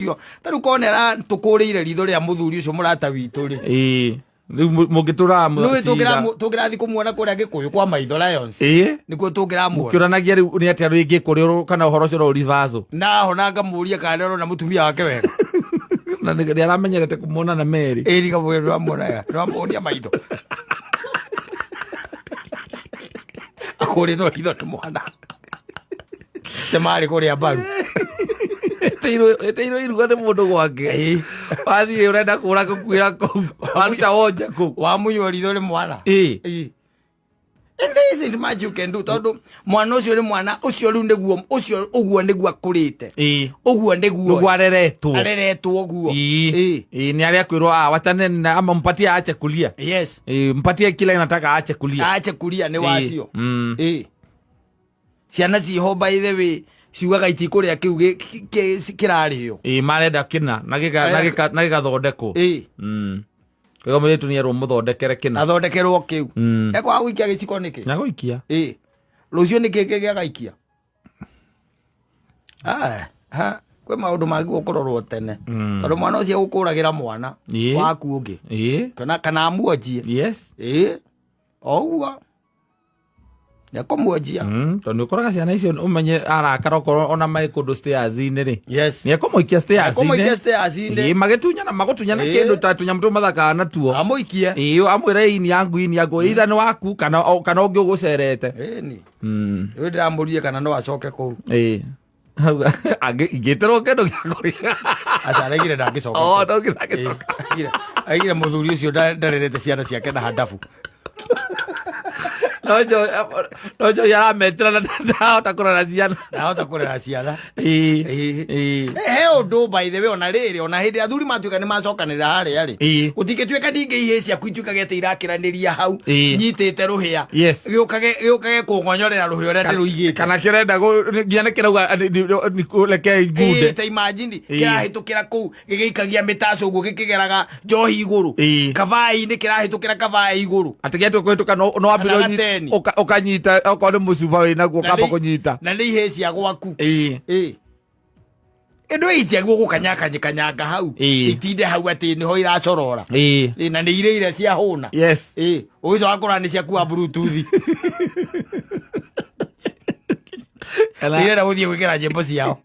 Ũcio ta rĩu korwo nĩ aratũkũrĩire ritho rĩa mũthuri ũcio mũrata witũ rĩ, Ĩĩ, rĩu mũngĩtũraga nĩũĩ tũngĩrathiĩ kũmuona kũrĩa Gĩkũyũ kwa maitho Lions. Nĩkuo tũngĩramuona. Mũkĩũranagia rĩu nĩ atĩa rĩngĩ kũrĩ kana ũhoro ũcio no reversal. Na hona ngamũria kana nĩ arona mũtumia wake wega. Na nĩ aramenyerete kũmuona na Mary. Ĩĩ, ngamũria nĩwamuona wega, nĩwamuonia maitho akũrĩtwo ritho nĩ mwana nĩ marĩ kũrĩa mbaru. Ĩtĩirwo iruga nĩ mũndũ gwake. Wathiĩ ũrenda kũra gũkuĩra kũu, waruta wonje kũu. Wamunywo ritho nĩ mwana. Ĩĩ. And there isn't much you can do tondũ mwana ũcio nĩ mwana ũcio rĩu nĩguo ũcio ũguo nĩguo akũrĩte. Ũguo nĩguo Nĩguo areretwo. Areretwo ũguo. Ĩĩ, nĩ arĩa kwĩrwo, "Ah, wachane na ama mpatie aache kulia." Ĩĩ, mpatie kila inataka aache kulia. Aache kulia nĩ wacio. Ĩĩ, ciana ciho, by the way, ciugaga itikũrĩa kĩu kĩrarĩo. Ĩĩ, marenda kĩna na na gĩgathondekwo. Koguo mũirĩtu nĩ erwo mũthondekere kĩna. Athondekerwo kĩu. Ekwaga gũikia gĩciko nĩkĩ? Nagũikia. Ĩĩ, rũciũ nĩkĩ kĩngĩ agaikia? Ah, ha, kwĩ maũndũ mangĩ kũrorwo tene tondũ mwana ũcio egũkũragĩra mwana waku ũngĩ kana amuonjie. Ĩĩ, o ũguo ekũmuonjia. Tondũ nĩ ũkoraga ciana icio ũmenye arakara okorwo ona marĩ kũndũ stairs-inĩ rĩ, nĩ ekũmũikia stairs-inĩ. Ekũmũikia stairs-inĩ. Ĩĩ, magĩtunyana magũtunyana kĩndũ ta tũnyamũ tũu mathakaga natuo. Amũikie. Ĩĩ, amwĩre ini yangu, ini yangu, either nĩ waku kana ũngĩ ũgũcerete. Ĩni rĩu ndĩramũrie kana no acoke kũu. Ĩĩ. Angĩtĩrwo kĩndũ gĩa kũrĩa. Aca, araigire ndangĩcoka. Oh, ndangĩcoka. Ĩĩ, aigire mũthuri ũcio ndarerete ciana ciake na handabu. No njohi arametĩra na ndahota kũrera ciana. Ndahota kũrera ciana. Ĩĩ. He ũndũ, by the way, ona rĩrĩ ona hĩndĩ athuri matuĩka nĩ macokanĩrĩra harĩa rĩ, gũtingĩtuĩka ningĩ ihĩ ciaku ituĩkage atĩ irakĩranĩria hau nyitĩte rũhĩa, gĩũkage kũng'onyorera rũhĩa ũrĩa ndĩrũigĩte. Kana kĩrenda nginya nĩ kĩrauga reke ngunde. Ĩĩ, ta imagine kĩrahĩtũkĩra kũu gĩgĩikagia mĩtaco ũguo gĩkĩgeraga njohi igũrũ, kabaĩ-inĩ kĩrahĩtũkĩra kabaĩ igũrũ. Atĩ gĩatua kũhĩtũka no Kana wambĩrĩria gateni. Ũkanyita okorwo nĩ mũcuba wĩ naguo Na ũkamba kũnyita. Na nĩ ihĩ cia gwaku. Ĩĩ, ĩndũ itiagwo gũkanyakanyikanyanga hau. Itinde hau atĩ nĩho iracorora. Ĩĩ, na nĩ irĩire cia hũna. Ĩĩ, ũgĩcoka kũrora nĩ ciakua bluetooth. Irenda gũthiĩ gwĩkĩra nyĩmbo ciao.